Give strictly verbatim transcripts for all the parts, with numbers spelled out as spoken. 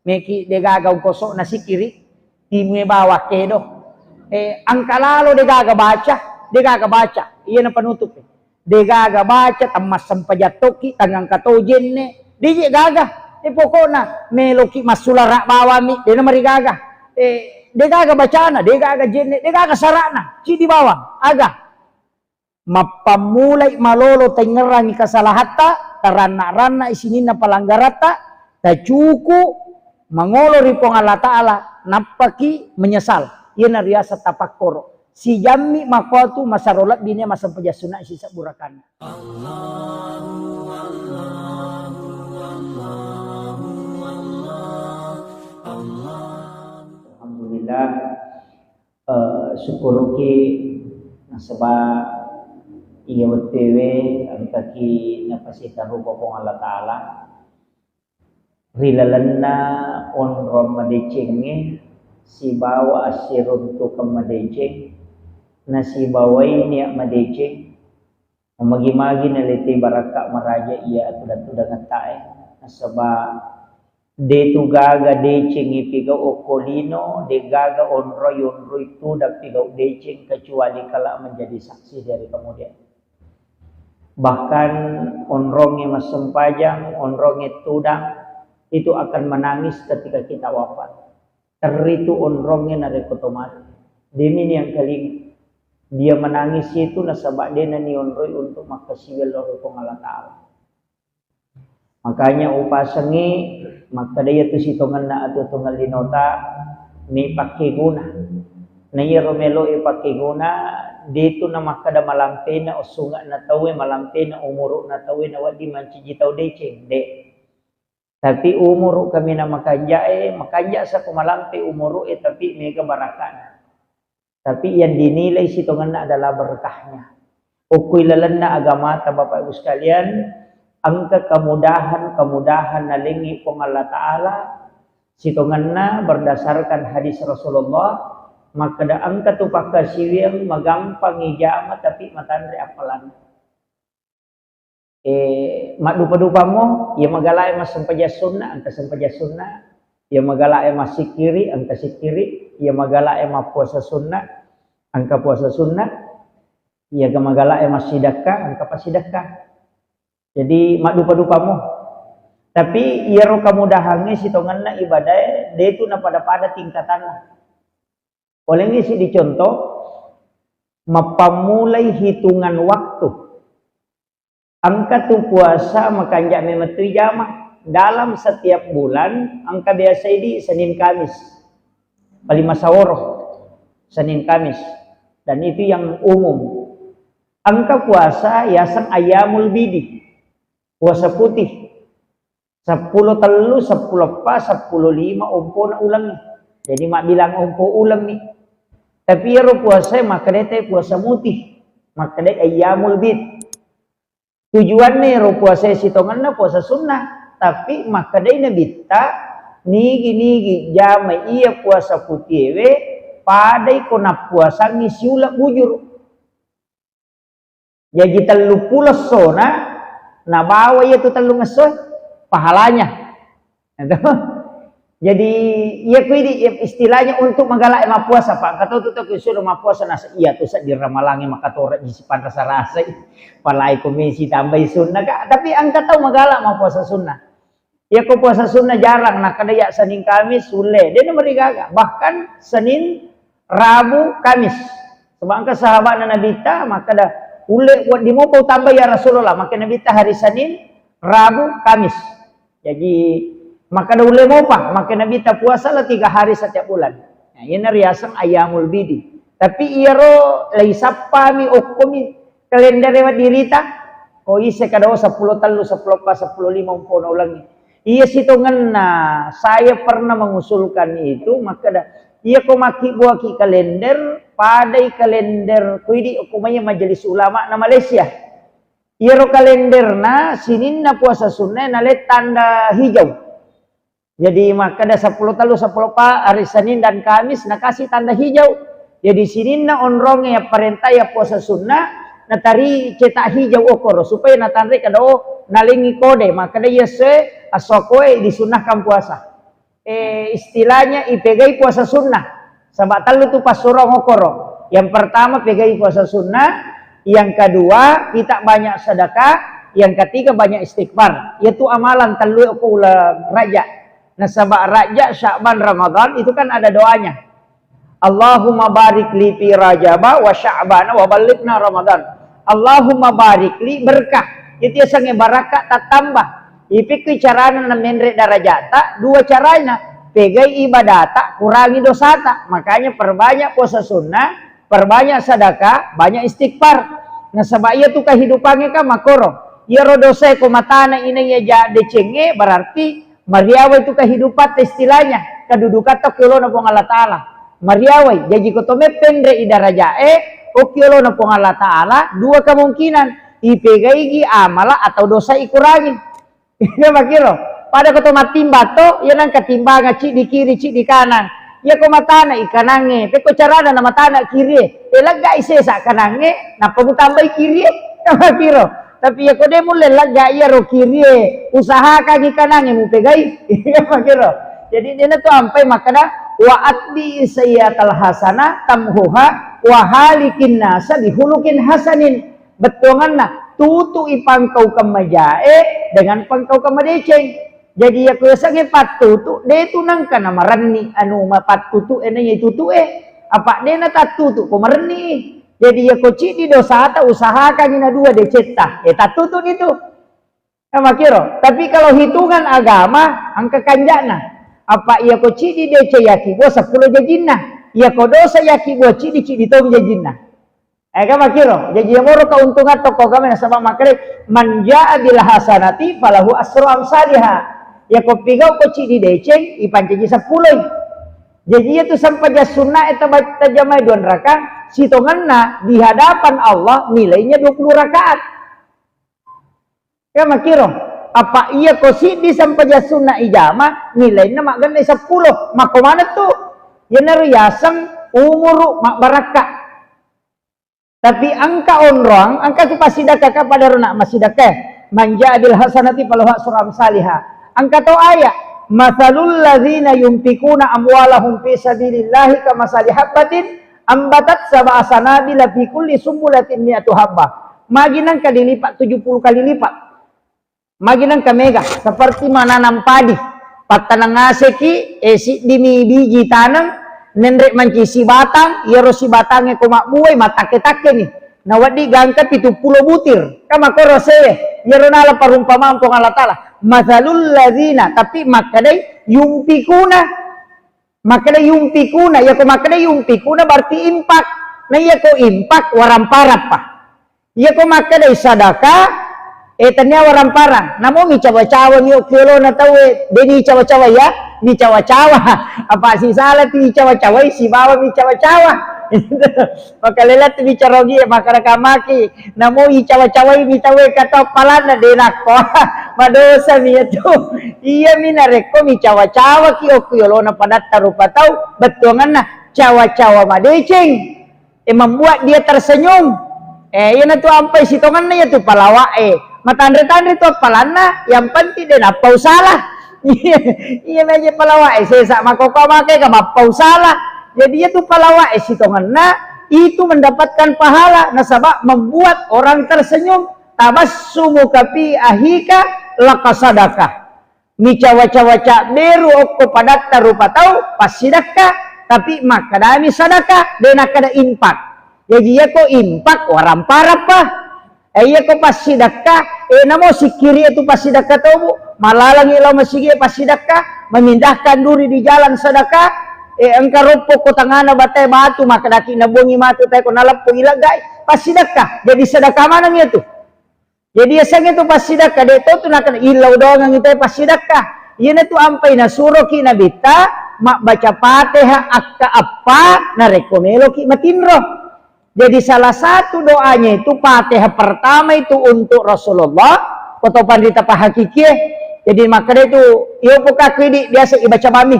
Meki degaga ungkoso'na sikiri, timue bawang kedo. Eh, angka lalo degaga baca, degaga baca. Iyana panutup. Degaga baca, temmassempajang tokki, tangangka to jenne, deje gaga. Eh, pokokna meloki massulara bawammi, dena marigaga. Eh, degaga bacana, degaga jenne, degaga sarana, cidi bawang, aga. Mappammulai malolo taingngerangi kasalahatta, taranna-ranna sininna palanggaratta, tacuku mangolo ri Puang Allah Ta'ala, nappaki menyesal. Iyana riaseng tapakkoro. Sijammi makotu masaro lebbi ne masempajang sunna sisebbu rakaanna. Alhamdulillah. Eh, sukkuruki nasaba iya wettuewe engkaki napasitarupa Puang Allah Ta'ala ri lalenna onrong madecengnge sibawa assiruntukeng madeceng nasibawai nia madeceng. Magi-magi nalete barakka maraja iya tudang-tudangettae, nasaba detu gaga deceng ipigau okko lino, degaga onroi-onroi tudang pigau deceng kecuali kala menjadi saksi dari kemudian. Bahkan onrongnge massempajang, onrongnge tudang, itu akan menangis ketika kita wafat. Territu onrongnge narekko to mati. Demi niangkalinga. Dia menangis itu nasaba dena nionroi untuk makkasiwiang lao ri Puang Allah Ta'ala. Makanya upasengi makkeda iyatu sitongenna atuo-tuongeng linota, mei pakkeguna. Na iyaro meloe pakkeguna, detu namakkeda malampena ossunge'na tauwe, malampena umuru'na tauwe, nawedding mancaji tau deceng, de. Tapi umuru kaminang makanja'e, makanja' sako malampe umuru'e, tapi mega barakana. Tapi yang dinilai sitongenna adalah berkahnya. Okko ilalenna agamata, Bapak Ibu sekalian, engka kemudahan-kemudahan nalengi Puang Allah Ta'ala, sitongenna berdasarkan hadis Rasulullah, makkeda engka tu pakkasiwiang magampang ijama tapi matanre appalanna. Eh, maddupa-dupammo, iya magalae massempajang sunna, engka sempajang sunna, iya magalae massikkiri, engka sikkiri, iya magalae mappuasa sunna, engka puasa sunna, iya magalae massidekka, engka passidekka. Jadi maddupa-dupammo. Tapi iyaro kemudahangnge sitongenna ibadae detu napada-pada tingkatanna. Olengngi siddi contoh, mappammulai hitungan waktu. Engka tu puasa makanja' memettu ijama. Dalam setiap bulan, engka biasa idi Senin Kamis. Paling masaworo, Senin Kamis. Dan itu yang umum. Engka puasa yaseng ayyamul bidi. Puasa putih. Seppulo tellu, seppulo eppa, seppulo lima ompona ulengnge. Jadi mabbilang ompo ulemmi. Tapi iyaro puasae makkedai te puasa mutih. Makkedai ayyamul bid. Tujuanna iyaro puasae sitongenna puasa sunnah. Tapi makkedai nabitta nigi-nigi jamai iya puasa putiewe padai ko nappuasangngi siuleng bujuru. Jaji telluppulo essona nabawa iya tu tellung esso pahalanya. Gitu. Jadi iya kuidi istilahnya untuk magala e mappuasa, Pak. Engka to tu tau ku suro mappuasa nasa iya tu seddi ramalangnge makatora ji sipanrasa-rasai. Palai ko mesi tambai sunnah, Kak. Tapi engka tau magala mappuasa sunnah. Iyako puasa sunnah jarang, nakkeda iya Senin Kamis ulle, de namarigaga. Bahkan Senin, Rabu, Kamis. Sebab engka sahabatna Nabitta makkeda, ulle wedding mopa utambai ya Rasulullah, makkeda Nabitta hari Senin, Rabu, Kamis. Jadi makkeda ulle mopa, makkeda Nabitta puasalah tiga hari setiap bulan. Nah, iyana riaseng ayyamul bidi. Tapi iyaro laisappami okkomi kalendere wedding rita, ko isse kada seppulo tellu, seppulo eppa, seppulo lima umpona ulengnge. Iya sitongenna, saya pernah mengusulkan itu, makkeda, iya ko makkibbuaki kalender, padai kalender, ko idi ko maiya Majelis Ulama na Malaysia. Iyaro kalenderna, sininna puasa sunnae nalai tanda hijau. Jadi makkeda seppulo tellu, seppulo eppa, hari Senin dan Kamis nakasi tanda hijau. Jadi sininna onrongnge yapparenta ya puasa sunnah, natari cetak hijau okoro supaya natanre kada, oh, nalengi kode, makkeda iya se assokoe disunnahkan puasa. eh, istilahnya ipegai puasa sunnah. Saba' tellu tu passurong okkoro. Yang pertama pegai puasa sunnah, yang kedua kita banyak sedekah, yang ketiga banyak istighfar. Yaitu amalan tellu okko uleng Rajab. Nasaba' Rajab, Sya'ban, Ramadan itu kan ada doanya. Allahumma barik li fi Rajaba wa Sya'bana wa ballighna Ramadan. Allahumma barik li, berkah. Itu yasengnge barakka tattamba. Ipikku carana namenre' darajata, dua carana. Pegai ibadata, kurangi dosata. Makanya perbanyak puasa sunnah, perbanyak sedekah, banyak istighfar. Nasaba' iya tu kehidupangnge kan makkoro. Iyaro dosae ko matana inai aja decengnge, berarti mariawai tu kehidupatta, istilahnya kedudukatta okko yolona Puang Allah Ta'ala. Mariawai, jaji ko to meppenre'i darajae okko yolona Puang Allah Ta'ala, dua kemungkinan, ipegaigi amala atau dosa ikurangi. Iya makkiro. Pada ko to mattimba to, iya nengka timbangan ciddi kiri, ciddi kanan. Iya ko matana i kanangnge, pekko carana na matana kirie. Eh, leggai sesa kanangnge, nappa mutambai kirie. Iya makkiro. Tapi iya ko de mulle legga iyaro kirie, usahakangi kanangnge mupegai. Iya makkiro. Jadi dena tu ampai makkeda, "Wa atbi sayyatal hasanah tamhuha wa halikin nasa bihulukin hasanin." Bettuanganna, tutu'i pangkaukeng majae dengan pangkaukeng madeceng. Jadi, iya ko yasengnge pattutu, de tu nengka namarenni anu mapattutu e naiya tutu e. Apa de natattutu ko marenni. Jadi, iya ko ciddi dosata, usahakangi na dua decetta. Eh, tattutu ni tu. Nah, makkiro. Tapi kalau hitungan agama, engka kanja'na. Apa iya ko ciddi deceng yakkibua seppulo jajinna. Iya ko dosa yakkibua ciddi, ciddi tomi jajinna. Eh, kan makkiro. Jaji, iyamoro keuntungan tokko agama, nasaba' makkeda, "Man jaa bil hasanati falahu asru amsaliha." Iya ko pigau ko ciddi deceng, ipancaji seppuloi. Jaji, iya tu sempajang sunna e taba-, tajamai dua rakaat, sitongenna di hadapan Allah nilainya dua puluh rakaat. Iya makkiro, apa iya ko siddi sempajang sunna ijama, nilainna maggenne seppulo. Makko maneng tu? Iyanaro yaseng umuru mabbarakka. Tapi engka onroang, engka tu passidakka ka pada rona massidakka. "Man jaa bil hasanati falahu asru amsaliha." Engka to ayat, "Matsalul ladzina yunfikuna amwalahum fi sabilillahi kamasali habbatin ambatat sab'a sanabila fi kulli sumbulatin mi'atu habbah." Magi nengka dilipat tujuh puluh kali lipat. Magi nengka mega, seperti menanam padi. Pattaneng ngaseki, eh, siddimi biji taneng, nenre manci sibatang, iyaro sibatangnge ko mabbuai, mattakke-takkeni. Nawedding gangka pitu pulo butir. Kan makkoro se, iyaro nala perumpamaan Puang Allah Ta'ala. "Matsalul ladzina," tapi makkedai yunfikuna. Makkeda yunfikuna, iyako makkeda yunfikuna berarti infak. Na iyako infak, waramparappa. Iyako makkeda sadaka, eh, tania waramparang. Namo micawa-cawa mi okkiolona tauwe, deni cawa-cawa ya, micawa-cawa. Apa sisala ti micawa-cawai, sibawa micawa-cawa. Makalela tu bicara ogi, makkeda kamaki, namo icawa-cawai mi tauwe kata palanna de nakko. Madosa mi itu. Iya mi narekko micawa-cawaki okko yolona padatta rupa tau, bettuanganna cawa-cawa madeceng. Eh, membuat dia tersenyum. Eh, iyana tu ampai sitonganna iya tu palawa e. Matanre-tanre tu appalanna, yang penting de nappau salah. Iya, iya meje palawa e, sesa makoko make ka mappau salah. Jadi iya tu palawa e sitonganna itu mendapatkan pahala nasaba membuat orang tersenyum. Tabassumuka fi ahika laka sadakah. Micawa-cawa cabberu okko padatta rupa tau, passidakka, tapi makkedami sadaka, de nakkeda impak. Jaji iyako impak, waramparappa. Eh, iyako passidakka, eh, namo sikkiri tu passidakka tobu, malalangi lao masigi passidakka, memindahkan duri di jalan sedekah, eh, engka roppo ko tangana batae batu, makkedaki nabuangi matu tae ko naleppo ileggai, passidakka. Jadi sedekah maneng itu. Jadi yasengnge tu passidakka, de to tu nakkeda illau doangengngi tae passidakka. Iyana tu ampai nasuroki Nabitta mabbaca Fatihah akka appa narekko meloki matinro. Jadi salah satu doanya itu Fatihah pertama itu untuk Rasulullah, koto panrita pahakikie. Jadi makkeda itu, iyo pukakku idi biasa ibaca bami.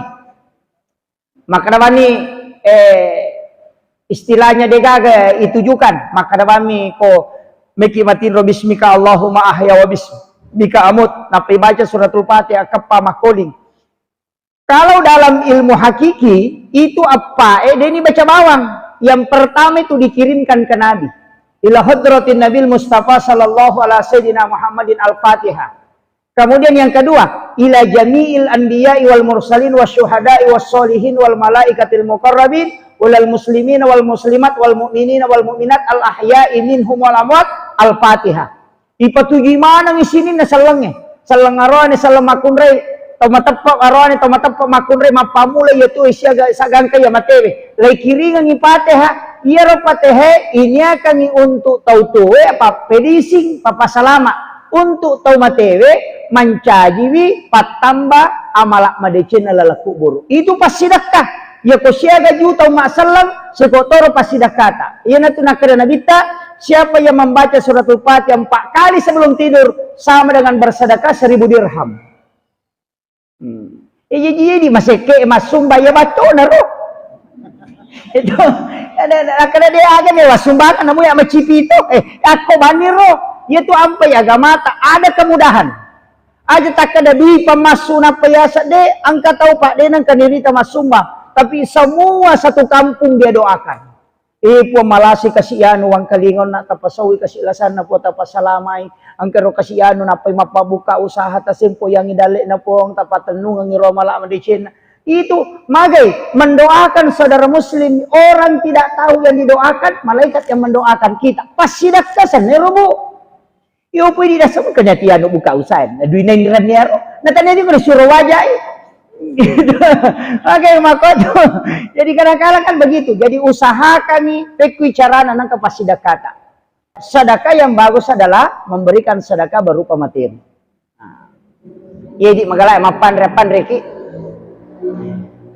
Makkeda bani, eh, istilahnya degaga itujukan. Makkeda bami ko meki matinro bismika Allahumma ahya wa bismika amut. Nappa ibaca suratul Fatihah keppa makkoling. Kalau dalam ilmu hakiki, itu appae deni baca bawang. Yang pertama itu dikirimkan ke Nabi. Ila hadratin Nabil Mustafa sallallahu ala sayyidina Muhammadin al-Fatihah. Kemudian yang kedua, ila jami'il anbiya'i wal mursalin wa syuhada'i was solihin wal malaikatil muqarrabin ulal muslimin wal muslimat wal mu'minin wal mu'minat al ahya'i minhum wal amwat, al-Fatihah. Ipatujui maneng sininna sellengnge. Selleng aroane, selleng makkunrai, tau mateppe aroane, tau mateppe makkunrai, mappammula iya tuwe siaga sagangka iya matewe. Laikiringengngi Pateha, iyaro Patehae iniakangngi untuk tau tuwe, pappedising, pappasalama. Untuk tau matewe, mancajiwi pattamba amala madecenna laleng kuburu. Itu passidakka. Yako siaga juta umma selleng, seko toro passidakkata. Iyanatu nakkeda Nabitta, siapa yang membaca suratul Fatihah empat kali sebelum tidur, sama dengan bersedekah seribu dirham. Hmm. Eh, jadi, jadi masekke massumba ya bacona ro. Itu, ada, ada, kada dia aja nih, massumba kan namu ya macipi itu. Eh, aku bani ro. Iya tu ampai agamata, ada kemudahan. Aja takkeda dui pammassu nappa yasa de, engka tau pak de nengka nirita massumba. Tapi semua satu kampung dia doakan. Eh, Puang, malasi kasi anu wangkalingaunna, tapasaui kasi lasanna, Puang, tapasalamai. Engka ro kasi anu nappai mappabbuka usaha, tasempo yangi dalle'na, Puang, tapatennungengi ro amala madecenna. Itu magai mendoakan saudara muslim, orang tidak tahu yang didoakan, malaikat yang mendoakan kita. Passidakka sennero, Bu. Iyo pui di dasar kena tianu buka usaha. Dui nainran niaro. Natanya juga disuruh wajai. Gitu. Oke, makoto. Jadi kadang-kadang kan begitu. Jadi usahakan nih, pekui carana nangka passidakata. Sedekah yang bagus adalah memberikan sedekah berupa materi. Nah. Iya di magala mappanre-panre ki.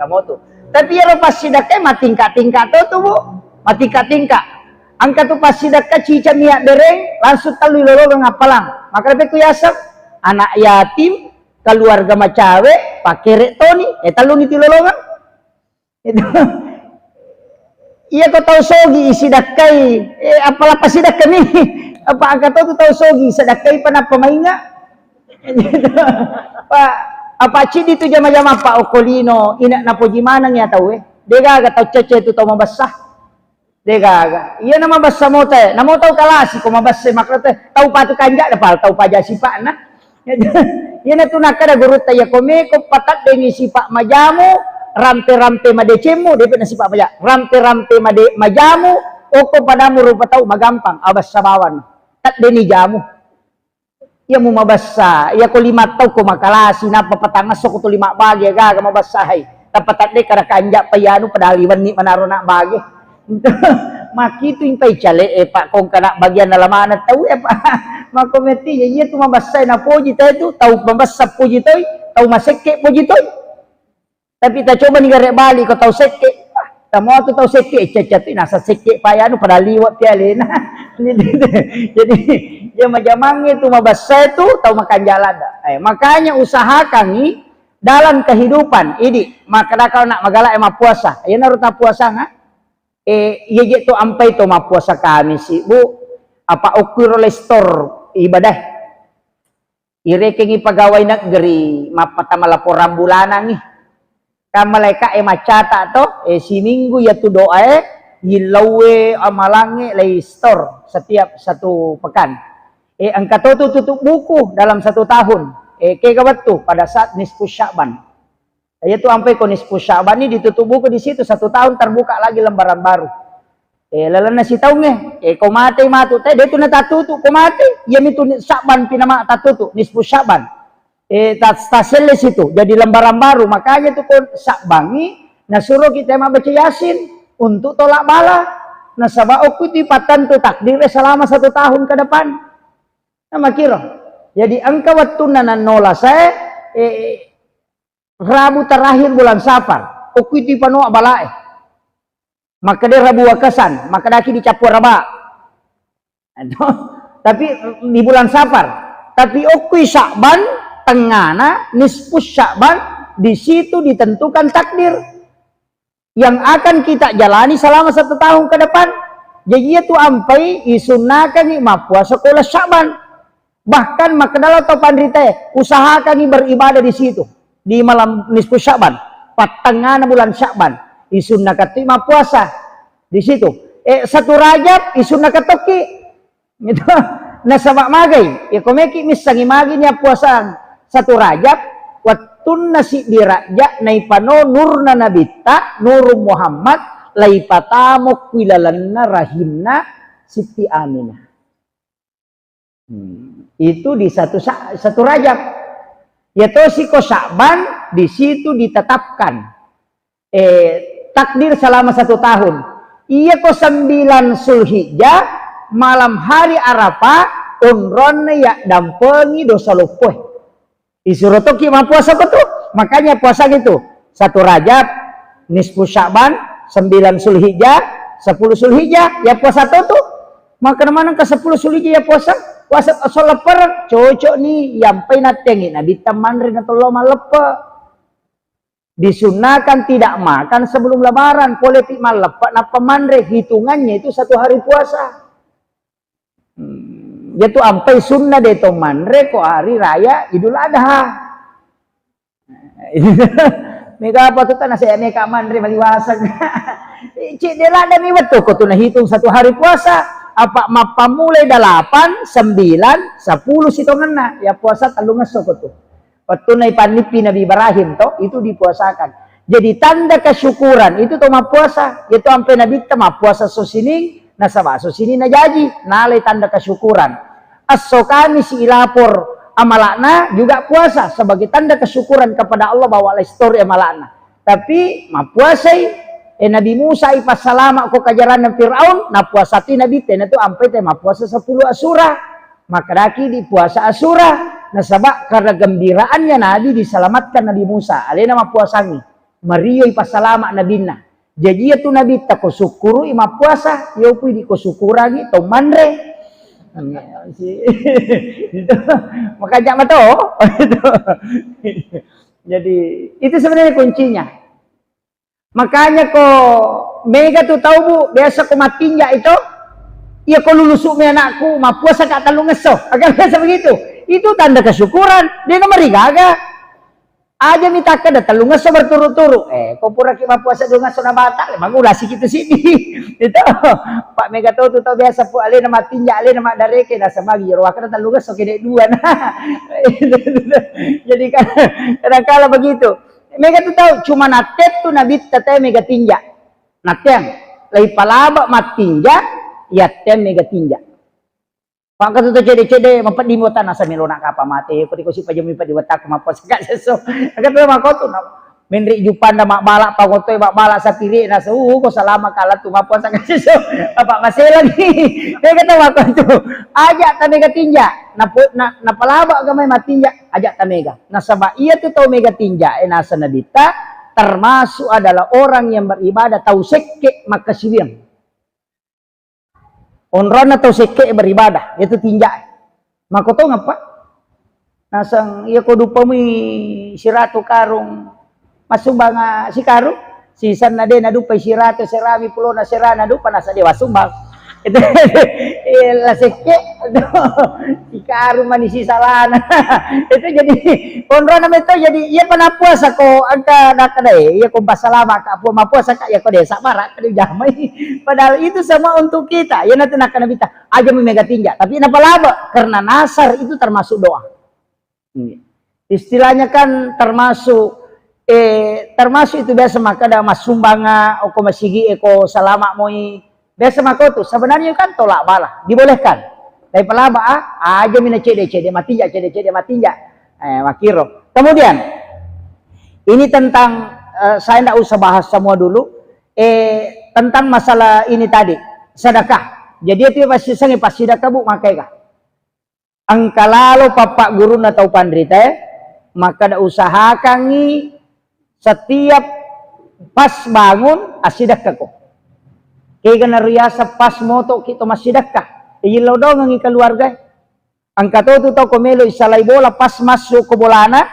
Kamu tuh. Tapi ya lo passidakka matingka-tingka tuh tuh, Bu. Matingka-tingka. Engka tu passidakka cica miak bereng, langsung tellu ilolongeng appalang. Maka repe ku yaseng, anak yatim, keluarga macawe, pakere toni, eh, tellu ni tilolongeng. Itu. Iya ko tau sogi isidakkai, eh, apala pasidakka mi. Apa angka tau tu tau sogi, sedakkai pa nappa mainga. Pak, apa cidi tu jama-jama Pak Okolino, ina napoji maneng ya tau, eh. Degaga tau cece tu tau mabessa. Degaga. Iya na mabessa mota, namo tau kalasi ko mabessa makro teh. Tau patu kanja dapal, tau paja sipakna. Iya na tu nakkada gurutta, iya ko meko pataddengi sipak majamu, rampe-rampe madecemmu, depe na sipak maja. Rampe-rampe made-, majamu, oko padamu rupa tau magampang, abessa bawang. Taddeni jamu. Iya mu mabessa, iya ko lima tau ko makalasi, nappa patangasso ko tu lima bage, gaga mabessa hai. Tappa tadde kada kanja pa yanu padahal iwenni manaro nak bage. Makitu impai cale e, Pak, kong kana bagian dalam mana tau ya, Pak. Mako meti ya, iya tu mabessa na poji tau tu, tau mabessa poji toi, tau masekke poji toi. Tapi tacobani gare bali ko tau sekke. Ah, tamo tu tau sekke, cecca tu nasa sekke payanu pada liwat pialena. Jadi, ya majamangnge tu mabessa tu tau makanjala da. Eh, makanya usahakangi dalam kehidupan. Idi, maka kau nak magala e mappuasa. Iya naru ta puasa nga? Eh, iya je tu ampai tu mappuasa Kamisi, Bu. Apa okui ro lestor ibadah. Irekengngi pegawai negeri, mappatama laporan bulanangngi. Kan malaeka'e maccata to, eh, siminggu iyatu doae, yillauwe, amalangnge, lei store setiap satu pekan. Eh, engka to tu tutup buku dalam satu tahun. Eh, kega wettu pada saat nisfu Sya'ban. Iyatu ampai ko nisfu Sya'ban ini ditutup buku di situ, satu tahun terbuka lagi lembaran baru. Eh, lalenna sitaungnge, eh, ko matei matu te, de tu natatutu ko matei, iya mitu ni-, Sya'ban pinama tatutu, nisfu Sya'ban. Eh, tas-, taselle situ, jadi lembaran baru. Makanya tu ko Sya'bangi, nasuro kita membaca Yasin untuk tolak bala. Nasaba okku tu patentu takdir selama satu tahun ke depan. Nah, makiro. Jadi engka wettunna nannola saya, eh, Rabu terakhir bulan Safar, okku itu panoa balae. Makkeda Rabu Wakasan, makkedaki dicappu araba. Tapi di bulan Safar. Tapi okkui Sya'ban, tengana, nisfu Sya'ban, di situ ditentukan takdir yang akan kita jalani selama satu tahun ke depan. Jadi, iya tu ampai isunnakangi mappuasa ko uleng Sya'ban. Bahkan makkedala tau panritae, usahakangi beribadah di situ. di malam nisfu Sya'ban, pattengngana bulan Sya'ban, isunnakattu mappuasa di situ. Eh, satu Rajab isunnakattoki. Gitu. Nasaba magai, ya komeki missangi magi ni appuasang satu Rajab, wettunna siddi Rajab naipano nurna nabitta, nuru Muhammad, laipatamo kui lalenna rahimna Siti Aminah. Hmm, itu di satu Sa-, satu Rajab. Ya tosi ko Sya'ban, di situ ditetapkan, eh, takdir selama satu tahun. Iya ko sembilan Zulhijjah, malam hari Arafah, onronna ya dampengi dosa loppoe. Isuro toki mappuasa ko tu. Makanya puasa gitu. Satu Rajab, nisfu Sya'ban, sembilan Zulhijjah, sepuluh Zulhijjah, ya puasa to tu. Maka mana ke sepuluh Zulhijjah ya puasa? Puasa soleppereng, cocok ni, yampai nattengi Nabi tamanre na tollo malleppe. Disunahkan tidak makan sebelum Lebaran, pole pi malleppe nappa manre, hitungannya itu satu hari puasa. Hmm, ya tu ampai sunna de to manre ko hari raya Idul Adha. Mega apa tu tanah saya meka manre maliwaseng. Cik de lada mi wettu ko tu nahitung satu hari puasa. Apa mappamulai delapan, sembilan, sepuluh sitongenna. Ya puasa tellungesso ko tu. Wettunna ipannippi Nabi Ibrahim to, itu dipuasakan. Jadi tanda kesyukuran itu to mappuasa. Yaitu ampe Nabitta mappuasa so sining, nasaba so sining najaji, nalai tanda kesyukuran. Esso Kamisi ilapor amalakna juga puasa sebagai tanda kesyukuran kepada Allah bahwa lestori amalakna. Tapi mappuasai, eh, Nabi Musa ipassalama ko kajaranna Firaun, napuasati Nabitta, na tu ampe te mappuasa sepuluh Asyura. Makkedaki di puasa Asyura, nasaba karena gembiraannya Nabi diselamatkan Nabi Musa, alena mappuasangi, mario ipassalama nabinna. Jaji iya tu Nabitta ko sukkurui mappuasa, yopui di ko sukkurangi to manre. Makanya mato. Jadi itu sebenarnya kuncinya. Makanya ko mega tu tau, Bu, biasa ko matinja itu, iya ko lulusu mi anakku, mappuasa ka tellungesso. Akan biasa begitu. Itu tanda kesyukuran. Dia nomor gaga. Aja mi takkeda tellungesso berturut-turut. Eh, ko pura ki mappuasa duangesso na batal, magulasi kita sini. Itu. Pak mega tau tu tau biasa pu alena matinja, alena maddareke, nasaba jero wakana tellungesso kede dua. Nah. Jadi kan kadang kala begitu. Mega tu tau, cuma nattettu Nabitta te mega tinja. Natteang, lai palaba mattinja, yatteang mega tinja. Pakka tu cede-cede, mapeddi mi wettanna, asa melo na kapa mate, ko diko si pajami pedi wettakku mappuasa ka sesso. Kata mako tu, na, menri jupanda mabbala, pangotoi mabbala, sapiri, na, uh, ko salama kala tu mappuasa ka sesso. Apa maselangi. Mega tu mako tu. Aja ta mega tinja. Napo-, na-, napalaba aga mai matinja, aja ta mega. Nasaba iya tu tau mega tinja, eh, nasa Nabitta, termasuk adalah orang yang beribadah, tau sekke makkasiwiang. Onronna tau sekke beribadah, itu tinja. Mako tongeng, Pak. Naseng, iya ko dupamui siratu karung, massumbang, ah, sikarung, sisanna de nadupai siratu, serami pulona serana dupa, nasa de wassumbang. Itu, eh, la sekke, sikarung mani sisalana. Itu jadi, onrona meto jadi, iya pa nappuasa ko engka nakkeda, eh, iya ko passalama ka, pu-, mappuasa ka, iya ko de sabbara, kade jamai. Padahal itu semua untuk kita. Iya natu nakkeda Nabitta, aja mi mega tinja, tapi napalaba, karena nasar itu termasuk doa. Iya. Istilahnya kan termasuk, eh, termasuk itu biasa makkeda massumbanga, oko masigi, eko salama moi. Biasa mako tu. Sebenarnya kan tolak bala, dibolehkan. Tapi palaba, ah, aja mina cede-cede matinja, cede-cede matinja. Eh, makiro. Kemudian, ini tentang, eh, saya ndak usah bahas semua dulu. Eh, tentang masalah ini tadi, sedekah. Jadi itu pasti sengi pasti sedekah, Bu, makai kah? Engka lalo pappaggurunna tau panritae, makkeda usahakangngi setiap pas bangun assidekkako. Kega nariaseng pas motoki to massidekka, iyillau dongengngi keluargae. Engka to tu tau ko melo isalai bola, pas massu ko bolana,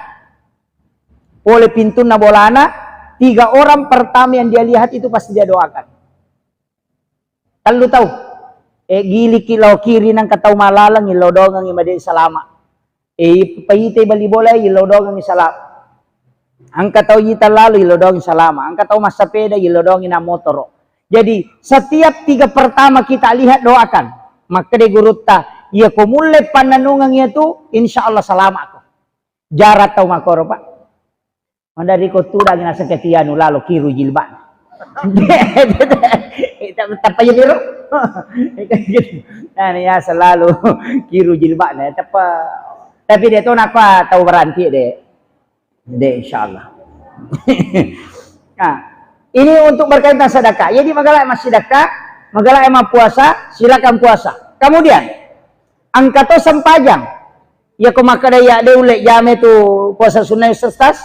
pole pintunna bolana, tiga orang pertama yang dia lihat itu pasti dia doakan. Tellu tau. Eh, giliki lao kiri nangka tau malaleng, illau dongengngi made salama. Eh, paite bali bola, illau dongengngi salama. Engka tau ita lalu ilodongi salama, engka tau massapeda ilodongi na motoro. Jadi setiap tiga pertama kita lihat, doakan. Makkeda gurutta, iya ko mulle pannanungeng iya tu, insya Allah salama ko. Jarang tau makkoro, Pak. Maderri ko tudang naseng ketianu lalo kiru jilbabna. Tappa jadi ro. Nah, ya selalu kiru jilbabna, tappa. Tapi de to nakko tau beranti de. De, insya Allah. Nah, ini untuk berkaitan sedekah. Jadi magala massedekah, magala mappuasa, silakan puasa. Kemudian engka to sempajang. Iya ko makkeda iya de ulle jame tu puasa sunnah, Ustaz?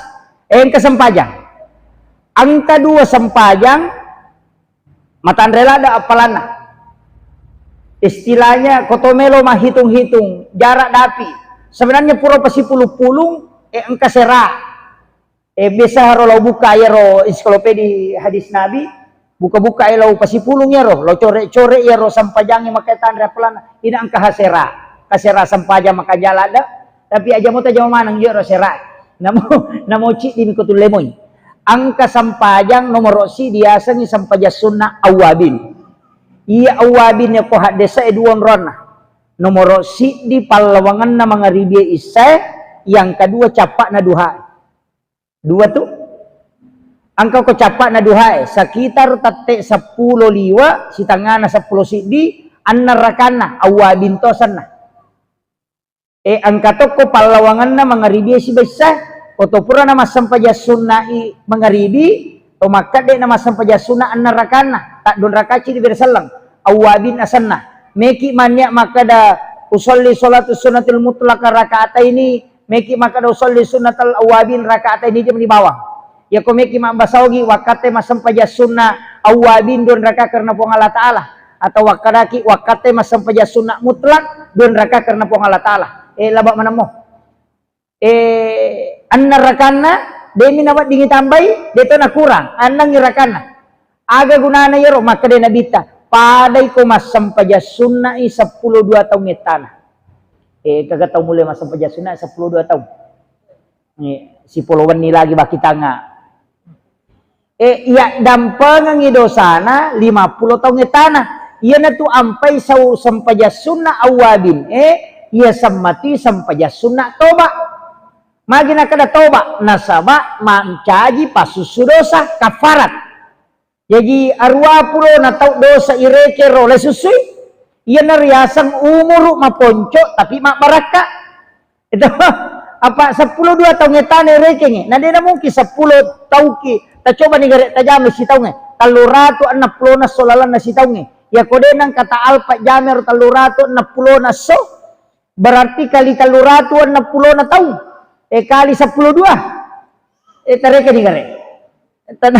Eh, engka sempajang. Engka dua sempajang, matanre ladde appalanna. Istilahnya ko to melo mahitung-hitung jarak dapi. Sebenarnya pura pasipulung-pulung, eh, engka sera. Eh, biasa ro lao buka iyaro ensiklopedi hadis Nabi, buka-buka lao pasipulung iyaro, lao core-core iyaro sempajangnge makkeda tanre appalanna, ina engka hasera, kasera sempajang makanja ladde, tapi aja mo tajama maneng iyaro sera. Namo, namo ciddi mi ko tulle moi. Engka sempajang nomoro siddi diasengngi sempajang sunna awwabin. Iya awwabin ko haddesa e dua onronna. Nomoro siddi pallawangenna mangaribie issae, yang kedua cappa'na duhae. Dua tu. Engka ko cappa'na duhae, sekitar tette seppulo liwa, sitangana seppulo siddi, enneng rakanna, awwabin to asenna. E, engka tokko pallawangenna mangaribie sibaissa, ko to purana massempajang sunna'i mangaribi, to makkedde na massempajang sunna enneng rakanna, taddua rakaci di bere selleng, awwabin asenna. Meki mannia makkeda, usolli sholatu sunnatil mutlaqah raka'ataini, Meki makkeda usolli sunnatal awwabin raka'ataini, de mani bawang. Yako meki mabbasa ogi wakkatte massempajang sunna awwabin dua raka karena Puang Allah Ta'ala, atau wakkedaki wakkatte massempajang sunna mutlak dua raka karena Puang Allah Ta'ala. Eh, laba manemmo. Eh, enneng rakanna, demi naweddingi tambai, de to nakurang, ennengngi rakanna. Aga gunana iyaro? Makkeda Nabitta, padai ko massempajang sunna'i seppulo dua taung ettana. Eh, kaga tau mulle massempajang sunna seppulo dua taung. Eh, sipolo wenni lagi baki tangnga. Eh, iya dampengengngi dosana lima pulo taung ettana. Iyanatu ampai sau sempajang sunna awwabin. Eh, iya semmati sempajang sunna toba. Magi nakkeda toba, nasaba mancaji passussu dosa, kafarat. Jaji, aruwa pulo na tau dosa irekero le sussui, iyana riaseng umuru maponco tapi mabbarakka. Itu, apa seppulo dua taung ettana irekengnge, na dena mungkin seppulo tauki, tacoba ni gare tajame sitaungnge, tellu ratu enneng pulo na esso lalenna sitaungnge. Yako de nengka ta alpa jamero tellu ratu enneng pulo na esso, berarti kali tellu ratu enneng pulo na taung, eh, kali seppulo dua. Eh, tareke ni gare. Tan-,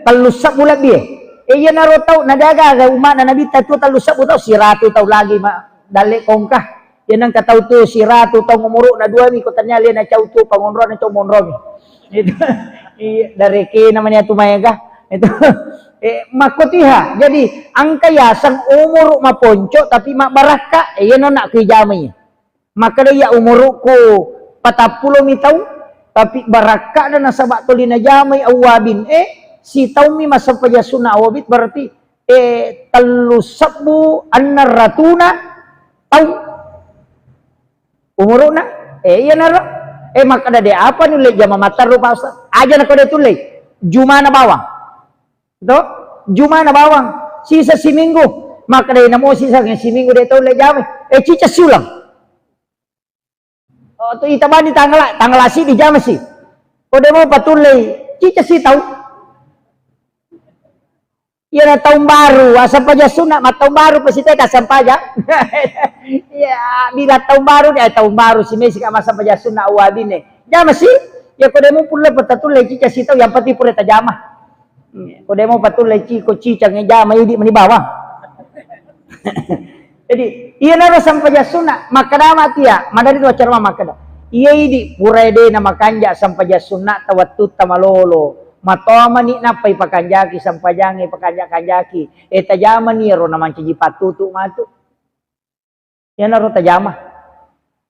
tellu sebbu lebbi, eh. Eh, iyanaro tau, na de gaga umma'na Nabitta tu tellu sebbu tau, siratu tau lagi ma-, dalle kongka. Iya nengka tau tu siratu tau umuru na dua mi, ko tania lena cau tu pangonrona cau monromi. Itu, iya, dareke namanya tu maega. Itu, eh, makkotiha. Jadi, engka yaseng umuru maponco tapi mabbarakka, eh, iyana nak kuijamai. Makkeda iya umurukku patappulo mi taung, tapi barakka'na nasaba toli najamai awwabin. Eh, sitaung mi massempajang sunna awwabin, berarti, eh, tellu sebbu enneng ratuna taung umuruna. Eh, iyanaro. Eh, makkeda de apa nulle jama matteru, Pak Ustaz? Aja nako de tulle. Jumana bawang. To? Jumana bawang. Sisa siminggu. Makkeda namo sisa siminggu de tau le jamai. Eh, cica siulang. Oh, tu ita bani tanggal, tanggal si di jama si. Ko de mo patullei, cica si tau. Iya na taung baru, asempajang sunna, ma taung baru pasti teka asempajang. Iya, bila taung baru, eh, taung baru si mesi ka masempajang sunna awabine. Jama si, ya ko de mo pulle patatullei cica si tau, yang penting pura tajama. Ko de mo patullei ci, ko cicang jama idi meni bawang. Jadi, iyanaro sempajang sunna, makkeda mati ya, madari tu acara makkeda. Iya idi, pura de na makanja sempajang sunna ta wettu ta malolo. Matoa mani nappai pakanjaki sempajangnge, pakanja-kanjaki. Eh, tajamani ro na mancaji pattutu matu. Iyanaro tajama.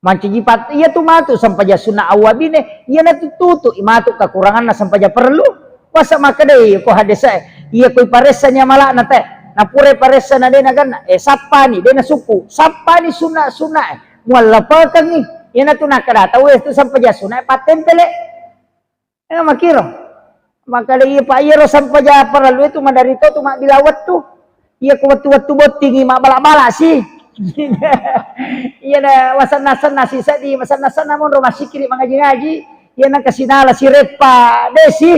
Mancaji pat-, iya tu matu sempajang sunna awwabine, iya natu tutu matu kekuranganna sempajang perlu. Masa makkedai ko hadese, iya ko iparessani amala'na te, napura iparessa na de naganna, eh, sappani, de nasukku, sappani sunna-sunna, eh, muallapakengngi. Iya natu nakkeda tau, eh, tu sempajang sunna, eh, pattempele. Eh, makkiro. Makkeda iya, Pak, iyaro sempajang parellu itu maderri to tu mabbila wettu. Iya ko wettu-wettu bottingi mabbala-bala si. Iya na masenna-senna si seddi, masenna-senna monro massikiri mangaji-ngaji. Iya na kasinala si reppa desi.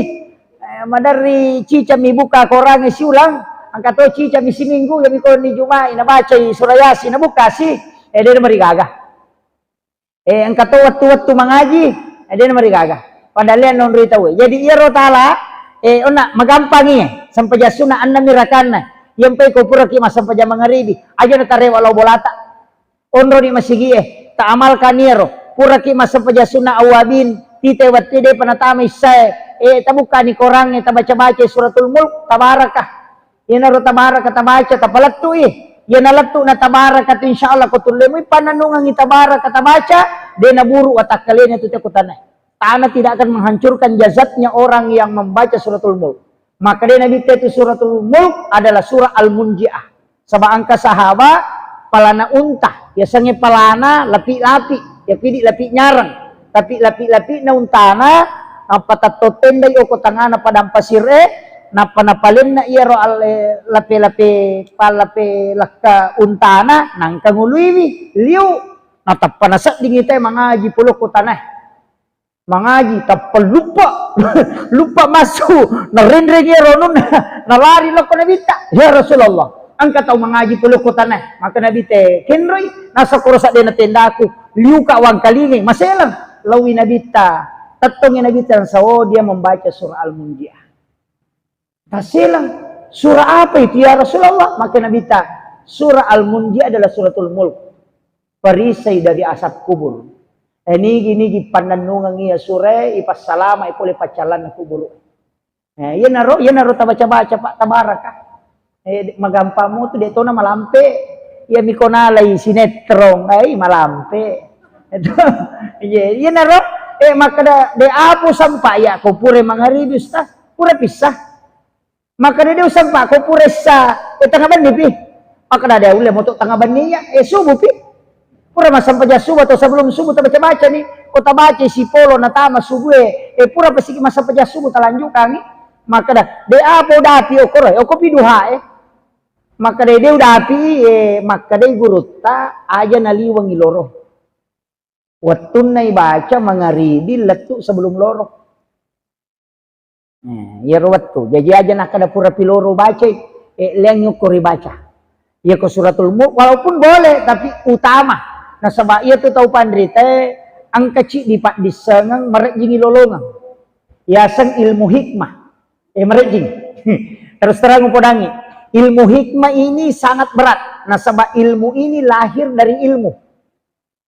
Eh, maderri cicami buka korangnge siulang. Engka to cicami siminggu, iya mi koni Juma'i nabacai surah Yasin, nabuka si. Eh, de marigaga. Eh, engka to wettu-wettu mangaji, eh, de namarigaga. Padahal iya nonroi tauwe. Jadi iyaro tala, eh, onna magampangi, eh, sempajang sunna enneng mi rakanna. Iyampai ko puraki massempajang mangaribi, aja natarewa lao bolata. Onroni masigie, taamalkan iyaro. Puraki massempajang sunna awwabin, tite wettu depa natama issae, eh, tabukkani korangnge, tabaca-baca suratul Mulk, tabarakah. Iyanaro tabaraka tabaca, tapalettui. Iyana lettu na tabaraka tu, insya Allah ko tullemui pannennungengngi tabaraka tabaca, de naburu watakkalena tu te ko tanae. Tanah tidak akan menghancurkan jasadnya orang yang membaca suratul Mulk. Maka de Nabi te tu suratul Mulk adalah surah Al-Munjiah. Saba engka sahaba palana unta, yasengnge palana lapi-lapi, ya pidi lapi nyareng. Tapi lapi-lapi'na untana, nappa tatto tendai oko tangana padang pasir e, nappa napalenna iyaro al-, lape-lape, pallape lakka untana, nangka nguluiwi, liu, natappa naseddingi te mangaji polokko tanae. Mangaji, tappa luppa, luppa massu, narenreng iyaro anunna, nalari lokko Nabitta, "Ya Rasulullah, engka tau mangaji polokko tanae." Maka Nabi te kenroi, nasakoro saddena tendaku, liuka wangkalingai, maseleng. Laowi Nabitta, tettongi Nabitta, nasaba dia membaca surah Al-Munjiah. Taseleng, "Surah apa itu, ya Rasulullah?" Maka Nabitta, "Surah Al-Munjiah adalah suratul Mulk. Perisai dari azab kubur." Eh, nigi-nigi pannennungeng iya surae, ipassalama pole paccallanna kuburu. Eh, iyanaro, iyanaro tabaca-baca, Pak, tabaraka. Eh, de-, magampang mutu, de tona malampe. Iya miko nalai sinetron, eh, malampe. Iya, iyanaro, eh, makkeda, "De apo sampa ya ko pura mangaribi, Ustaz? Pura pissa." Makkeda, "De usampa ko pura issa, eh, tengnga benni pi." Makkeda, "De ulle moto tengnga benni ya, eh, subuh pi." Pura massempajang subuh atau sebelum subuh tabaca-baca ni, ko tabaca sipolo natama subuh e, eh, pura pasiki massempajang subuh talanjukangi. Makkeda, "De apo udapi okoro, eh, okopi duha e." Makkeda, "De udapi, eh," makkeda gurutta, "aja naliwengi loro." Wettunna ibaca mangaribi lettu sebelum loro. Eh, iyaro wettu. Jaji aja nakkeda pura pi loro bacai, eh, leang yukko ribaca. Iyako suratul Mulk, walaupun boleh, tapi utama. Nasaba iyatu tau panritae engka ciddi paddissengeng, marejjingi lolongeng. Yaseng ilmu hikmah. Eh, marejjing. Terus terang upodangi. Ilmu hikmah ini sangat berat. Nasaba ilmu ini lahir dari ilmu.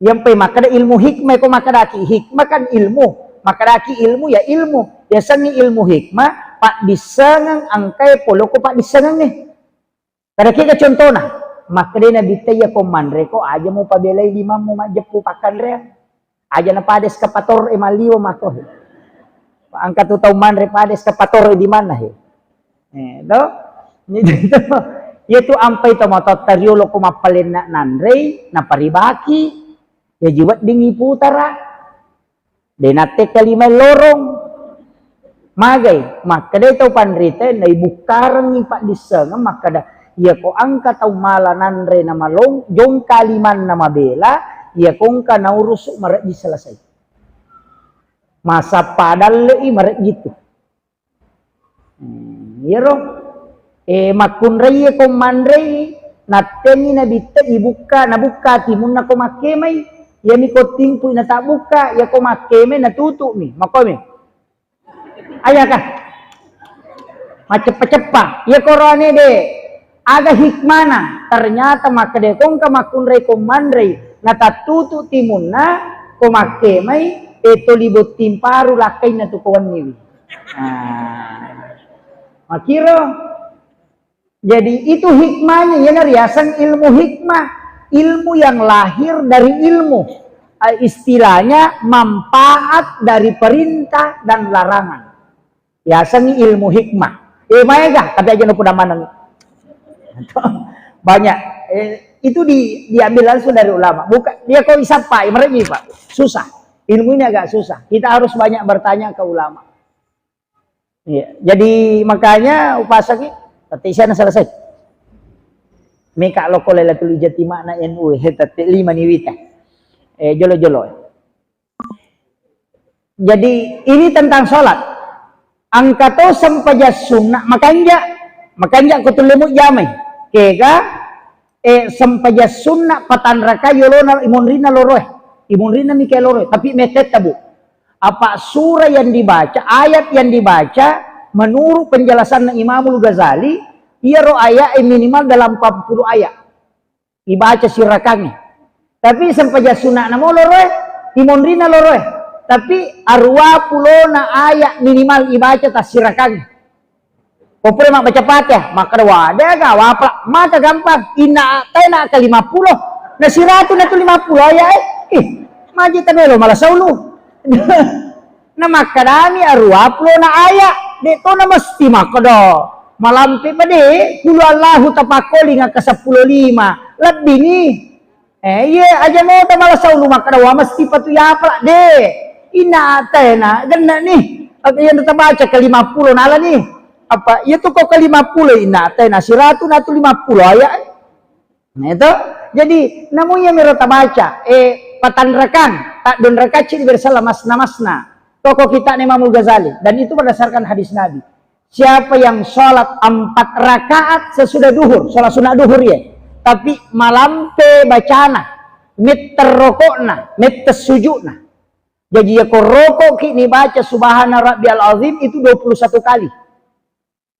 Iyampai makkeda ilmu hikmah, ko makkedaki hikmah kan ilmu, makkedaki ilmu ya ilmu, yasengngi ilmu hikmah, paddissengeng engkae polokko paddissengengnge. Kada kega contona, makkedai Nabitta, "Iyako manreko aja mupabelai limammu majjeppu pakkanreang, aja napada eskapator e malliwo mako." Engka tu tau manre pada eskapator e di mana he? Eh, to? Iya tu ampai tomatoatta riolo ko mappalenna nanrei, naparibaki, jaji weddingngi putara. De nattekka lima lorong. Magai, makkedai tau panrita, naibukkarengngi paddissengeng, makkeda, "Iyako engka tau mala nanre namalong, jongka limanna mabela, iyako engka naurusu marejji selesai." Masappa dalle'i marejji tu. Hmm, iyaro, eh, makkunraiye ko manrei, nattenni Nabitta ibukka, nabukka timunna ko makkemai, iyami ko timpui natabbukka, iyako makkemai natutu'mi, makomi. Ayaka? Maceppa-ceppa. Iyako roane de, aga hikmana? Ternyata makkeda ko engka makkunrai ko manrei, natattutu timunna, ko makkemai, eh, toli botting paru lakkainna tu ko wenniwi. Nah, makiro. Jadi itu hikmahnya, iyana riaseng ilmu hikmah. Ilmu yang lahir dari ilmu. Eh, istilahnya manfaat dari perintah dan larangan. Yasengngi ilmu hikmah. Eh, maega, tapi aja' no poda maneng. Banyak. Eh, itu di, diambil langsung dari ulama. Bukan, dia kok isappa, eh, mereka, Pak. Susah. Ilmu ini agak susah. Kita harus banyak bertanya ke ulama. Iya. Jadi makanya upasangi, tette' isana selesai. Meka' lokko Lailatul Ijtima' na N U, he, tette' lima ni wita. Eh, jolo-jolo. Jadi ini tentang sholat. Engka to sempajang sunna, makanja', makanja' ko tullemu jamai. Kega, eh, sempajang sunna patanraka yolona imonrinna loroe. Imonrinna mika loroe, tapi metetta, Bu. Apa surah yang dibaca, ayat yang dibaca, menurut penjelasan Imamul Ghazali, iyaro ayat minimal dalam empat puluh ayat. Ibaca sirakangnge. Tapi sempajang sunna na mo loroe, imonrinna loroe. Tapi aruwa pulona ayat minimal ibaca tassirakangnge. Ko pura mabbaca Fatihah, makkeda, "Wa, de' aga wapala, maka gampang. Inna a'taina ka lima puluh. Na siratu na tu lima puluh ayat, eh. Ih, maji tabelo mala saulu." Na makkedami aruwa pulona ayat, de' to na mesti makkeda. Malampe pa de', kulu Allahu tapakkolinga ka seppulo lima. Lebbi ni. Eh, iya, aja' mota mala saulu makkeda, "Wa, mesti patu yapala." De'. Inna a'taina, genna ni. Apa iya tabaca ke lima puluh nala ni. Apa iya tu ko ke lima puluh inna a'taina, siratu na tu lima puluh ayat. Nah, itu. Jadi, namu iya mero tabaca, eh, patanrakang, tak don rakaci di bersala masna-masna. Toko kita Imamul Ghazali. Dan itu berdasarkan hadis Nabi. Siapa yang sholat empat rakaat sesudah duhur, sholat sunat duhur ya, tapi malampe bacana, metter rokokna, metter sujukna. Jadi ya ko rokok ki ni baca Subhana Rabbiyal Azim itu dua puluh satu kali.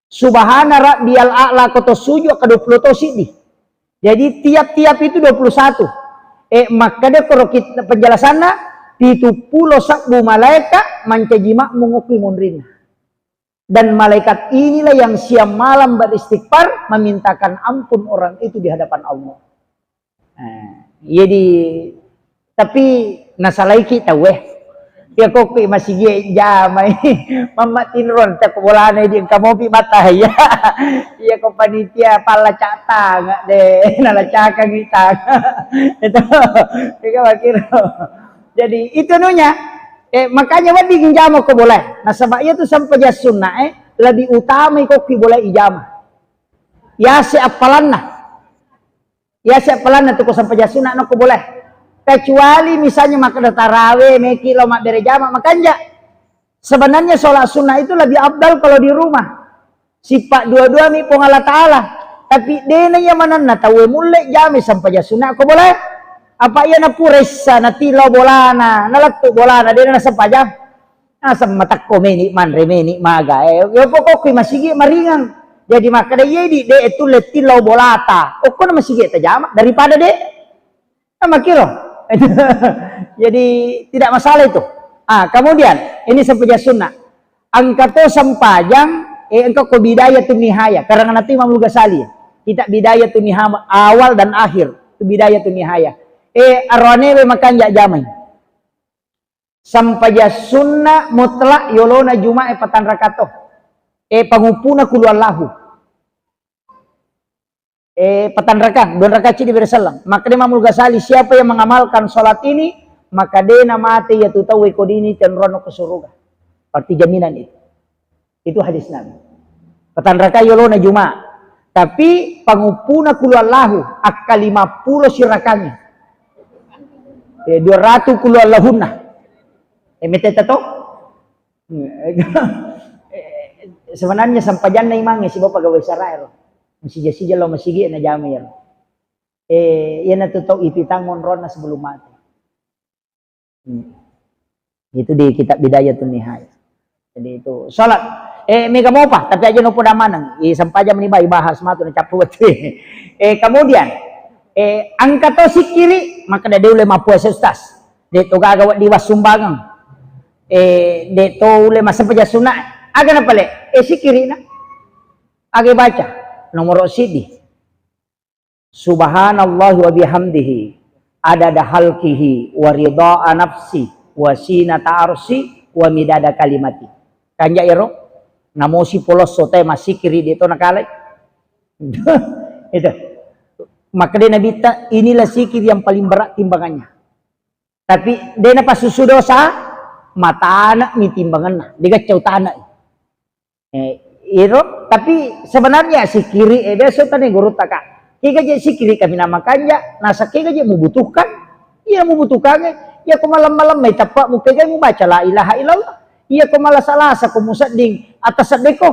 Subhana Rabbiyal A'la ko to sujud ke dua puluh to siddi. Jadi tiap-tiap itu dua puluh satu. Eh, makkeda koro kita penjelasanna, pitu pulo sabbu malaika mancaji makmum okki monrinna. Dan malaikat inilah yang siang malam beristighfar, memintakan ampun orang itu di hadapan Allah. Eh, jadi, tapi nasalaiki tauwe. Iya kokki masigi jamai. Mamma tinron cakko bolana di engka mopi mata ya. Iya ko panitia palla cak tanga de, nalacakang tanga. Itu, itu makiro. Jadi, itu nunya. Eh, makanya wedding jama ko boleh. Nasaba iya tu sempajang sunna, eh, lebih utama kokki boleh ijama. Yase appalanna. Yase appalanna tu ko sempajang sunna nokko boleh. Kecuali misalnya makkeda tarawe, meki lo mabbere jama, makanja. Sebenarnya sholat sunnah itu lebih afdal kalau di rumah. Sippa dua-dua mi Puang Allah Ta'ala. Tapi dena iya manenna tauwe mulle jami sempajang sunna ko boleh. Apa iya napura issa, natilau bolana, nalettu bolana, dena nasempajang. Naseng matakko meni manre meni maga. Eh, yo pokokku masigi maringang. Jadi makkeda iya di de tulle tilau bolata. Okko na masigi tajama daripada de. Nah, makkiro. Jadi tidak masalah itu. Ah, kemudian ini sempajang sunnah. Engka to sempajang, eh, engka ko Bidayatun Nihaya. Karena nanti Imam Ghazali. Kita Bidayatun Nihaya awal dan akhir. Itu Bidayatun Nihaya. Eh, arwane we makanja jamai. Sempajang sunna mutlak yolona Jumae patang rakato. Eh, panguppuna kulu Allahu. Eh, patang raka, dua raka cidi bere selleng. Makkeda Imamul Ghazali, siapa yang mengamalkan sholat ini, maka dena mate yatu tau ko dini tenrono ke surga. Berarti jaminan itu. Itu hadis Nabi. Patang raka yolona Juma. Tapi panguppuna kulu Allahu, akka lima pulo sirakangi. Eh, dua ratu kulu Allahunna. Eh, meteta to? Eh, sebenarnya sempajanna imangnge sibawa pegawai saraero. Masija-sija lo masigi na jama iyaro. Eh, iyanatu tau ipitang onronna sebelum mati. Hmm. Itu di kitab Bidayatun Nihayah. Jadi itu salat. Eh, mega mopa, tapi aja nopo damaneng. I sempajang meni bai bahas matu na cappu wettu. Eh, kemudian, eh, engka to sikkiri, makkeda de ulle mappuasa, Ustaz. De to gaga wedding wassumbangeng. Eh, de to ulle massempajang sunna. Aga napale? Eh, sikkirina. Aga baca? Nomoro siddi. Subhanallah wa bihamdihi. Adada halkihi wa ridha nafsi wa sinata arsi wa midada kalimati. Kanja ero, namosi polosso te masikiri de to nakalai. Itu. Makkeda Nabitta, inilah sikir yang paling berat timbangannya. Tapi de napassusu dosa, matana mi timbanganna, de gaccau tana. Eh, iro, tapi sebenarnya sikiri, eh, biasa tane guru taka. Kega je sikiri kami nama kanja, nasa kega je mubutuhkan. Iya mubutuhkan, eh. Iya ko malam-malam mai teppa mu pegai mu baca la ilaha illallah. Iya ko malasa-lasa ko musedding atas seddeko.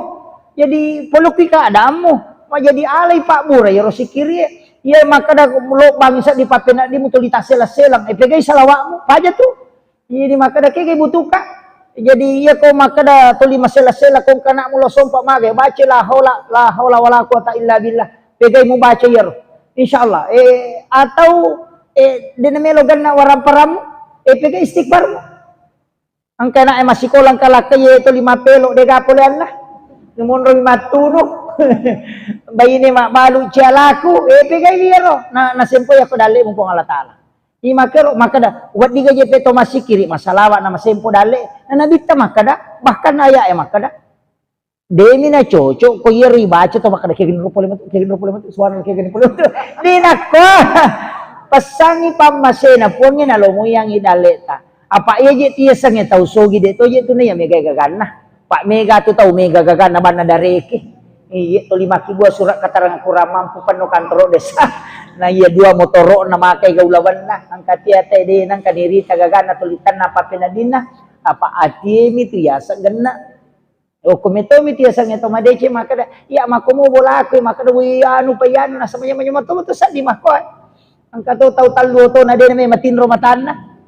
Jadi polokki keadaanmu, majadi alai pabbura iyaro sikiri, eh. Iya makkeda lo bangsa di papena di mutuli tasela-selang, eh, pegai salawatmu, paja tu. Jadi makkeda kega butuhka. Jadi iya ko makkeda tuli masela-sela ko kanakmu lo sompa magai, baca la haula, la haula wala quwata illa billah. Pegai mu baca iyaro. Insyaallah. Eh, atau, eh, dena melo ganna waramparammu, eh, pegai istighfarmu. Engka anak e massikola engka lakka ye tuli mapelo de ga poleanna. Numonro mattunu. Baine mabbalu cialaku, eh, pegai iyaro. Na, nasempo iya ko dalle mu Puang Allah Taala. Imakero makkeda, wedding gaje pe to massikiri, masalawa na masempo dalle, na Nabitta makkeda, bahkan ayat e makkeda, demi na cocok ko iya ribaca to makkeda, kegeni ro pole metu, kegeni ro pole metu, suara kegeni pole metu. Di nakko, pesangi pammasena Puangnge nalomoyangi dalleta. Apa iya je tiasangnge tau sogi de to je tu na iya mega gaganna. Pak mega tu tau mega gaganna banna dareke. Iye, tuli makkibua surat keterangan kurang mampu penno kantoro desa. Na iya dua motoro na makai gaulawanna, angka tia tede nangka dirita gagana tulitanna apa penadinna, apa atiemi tu yaseng genna. Okko metomi tu yaseng to madece makkeda, iya makkomo bolaku makkeda, wi anu pa anu nasaba iya manyameng to tu seddi makko. Engka to tau tallu otona de name matinro matanna.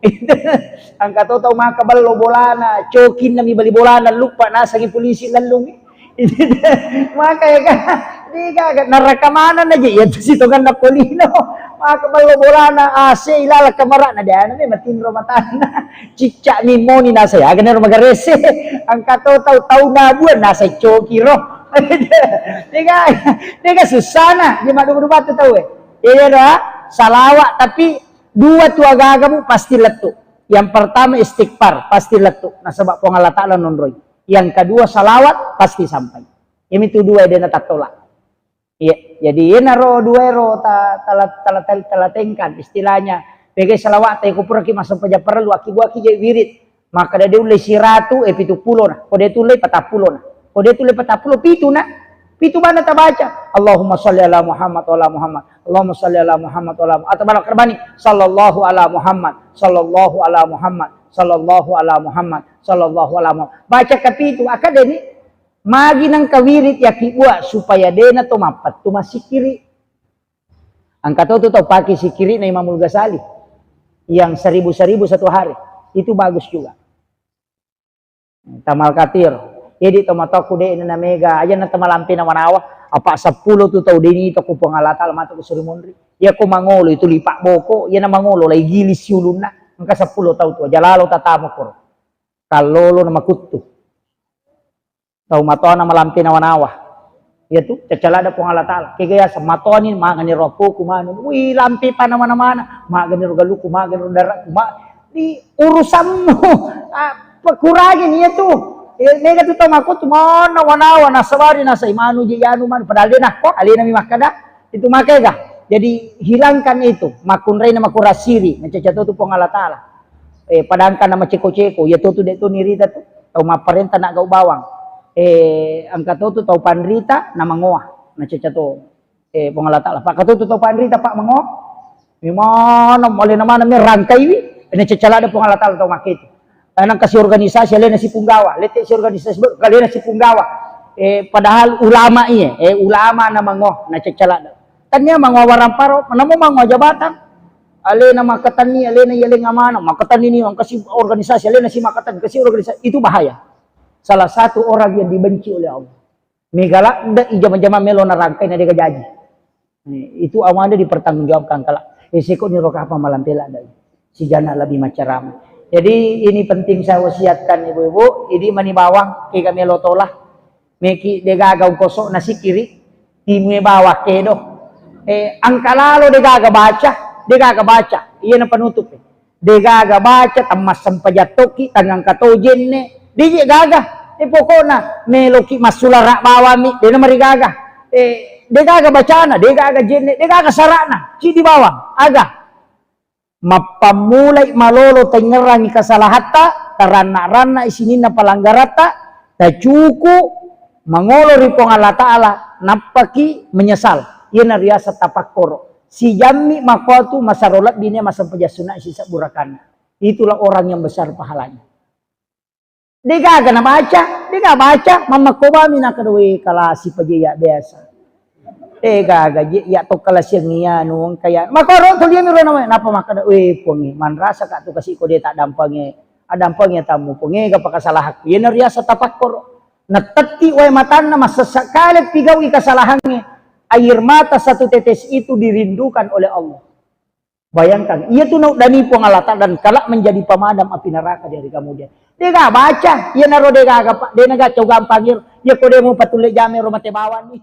Engka to tau maka ballo bolana, cokinna mi bali bolana luppa nasangi polisi lallungi. Maka ya kan, de gaga neraka mana na je ya tu sitonganna polino. Maka ballo bolana A C ilala kamarana de name matinro matanna. Cicca mi moni nasa ya kan ero magarese. Engka to tau tau nabuan nasa coki ro. De gaga, de gaga susana, de maddu-maddu batu tau e. Iya, iya, doa salawat, tapi dua tu agagamu pasti lettu. Yang pertama istighfar, pasti lettu. Nasaba Puang Allah Taala nonroi. Yang kedua salawat, pasti sampai. Ini tu dua dena tattola. Iya, jadi enaro dua ero ta, tala, tala, tala, tala tengkan istilahnya. Pegai salawat, tapi kupuraki masuk peja perlu, aki buaki je wirid. Makkeda de ulle siratu, eh, pitu pulo na. Ko de tulle patappulo na. Ko de tulle patappulo, pitu na. Pitu bana tabaca. Allahumma salli ala Muhammad wa ala Muhammad. Allahumma salli ala Muhammad wa ala Muhammad. Atau bana kerbani. Sallallahu ala Muhammad. Sallallahu ala Muhammad. Sallallahu ala Muhammad. Sallallahu ala Muhammad. Baca kapitu. Akademi. Magi nangka wirid yaki bua supaya dena to mappattu masikiri. Angka to tu tau pake sikiri'na Imamul Ghazali yang seribu-seribu satu hari. Itu bagus juga. Tamal katir. Jadi to matoku de na mega aja na tamalampe na manawa. Apa seppulo tu tau deni to ku Puang Allah Taala matu ku suri munri. Ya ko mangolo itu lipak boko, ya na mangolo lai gilis siulunna. Engka seppulo tau tu aja lalo tatamu koro. Kallolo na makuttu. Tau matoana malampe nawa-nawa. Iya tu, cacalada Puang Allah Taala. Kega yaseng matoani magani ro appoku manu. Wih, lampe pa nama-namana. Magani ro galuku, magani ro daraku, ma-, di urusanmu. Ah, pekurangi iya tu. Eh, mega tu tau makko tu mana nawa-nawa nasabari nasai manu je yanu manu. Padahal de nakko, alena mi makkada. Itu makega. Jadi hilangkan itu. Makkunraina makurasiri. Nacaca to tu Puang Allah Taala. Eh, padangkan nama ceko-ceko, iya to tu de to nirita tu, tau mapparenta na gau bawang. Eh, angka to tu tau panrita na mangoa, na caca to, eh, Puang Allah Taala. Pak to tu tau panrita, Pak mangoa. Memana, alena mana merangkaiwi, na caca lada Puang Allah Taala tau makke tu. Anang kasi organisasi, alena si punggawa, lete si organisasi, be-, alena si punggawa. Eh, padahal ulama iya, eh, ulama na mangoa, na caca lada. Tania mangoa waramparo, namo mangoa jabatan. Alena makkatenni, alena iya leng amanah, makkatenni ni, kasi organisasi, alena si makkatenni, kasi organisasi, itu bahaya. Salah satu orang yang dibenci oleh Allah. Mega ladde i jama-jama melo narangkai na dega jaji. Itu amanda dipertanggungjawabkan kelak. Eh, seko ni roka apa malam pela dai. Si jana lebih macarama. Jadi ini penting saya wasiatkan ibu-ibu, ini mani bawang, kega melo tola. Meki degaga ungkoso na sikiri, timue bawa kedo. Eh, angka lalo degaga baca, Degaga baca, iyana panutup. Degaga baca, temmassempajang tokki, tangngangka to jenne. Deje gaga. E pokokna meloki massulara bawammi, dena marigaga. E, degaga bacana, degaga jenne, degaga sarana. Cidi bawang, aga. Mappammulai malolo tengngerangi kesalahatta, taranna-ranna sininna palanggaratta, tacuku mangolo ri Puang Allah Ta'ala, nappaki menyesal. Iyana riaseng tapakkoro. Sijammi makkuatu masaro lebbi nia massempajang sunna sisebbu rakanna. Itulah orang yang besar pahalanya. Degaga nabaca, dega baca, mammakko bami nakkeda, "We, kalasi paje iya biasa." Degaga je iya to kalasiang iya anu engka iya. Makkoro to liami ro nama, napa makkeda, "We, Puangnge, manrasa ka tu kasi ko de taddampange, addampange tamu, Puangnge, gapa kasalahakku." Iyana riaseng tapakkoro. Natetti wae matanna, massessa kale pigaui kasalahangnge. Air mata satu tetes itu dirindukan oleh Allah. Bayangkan, iya tu nauddani Puang Allah Ta'ala dan kelak menjadi pemadam api neraka di hari kemudian. Dega baca, iya naro dega aga, Pak, dena gaco gampang iro. Iya ko demo patulle jame ro mate bawang ni.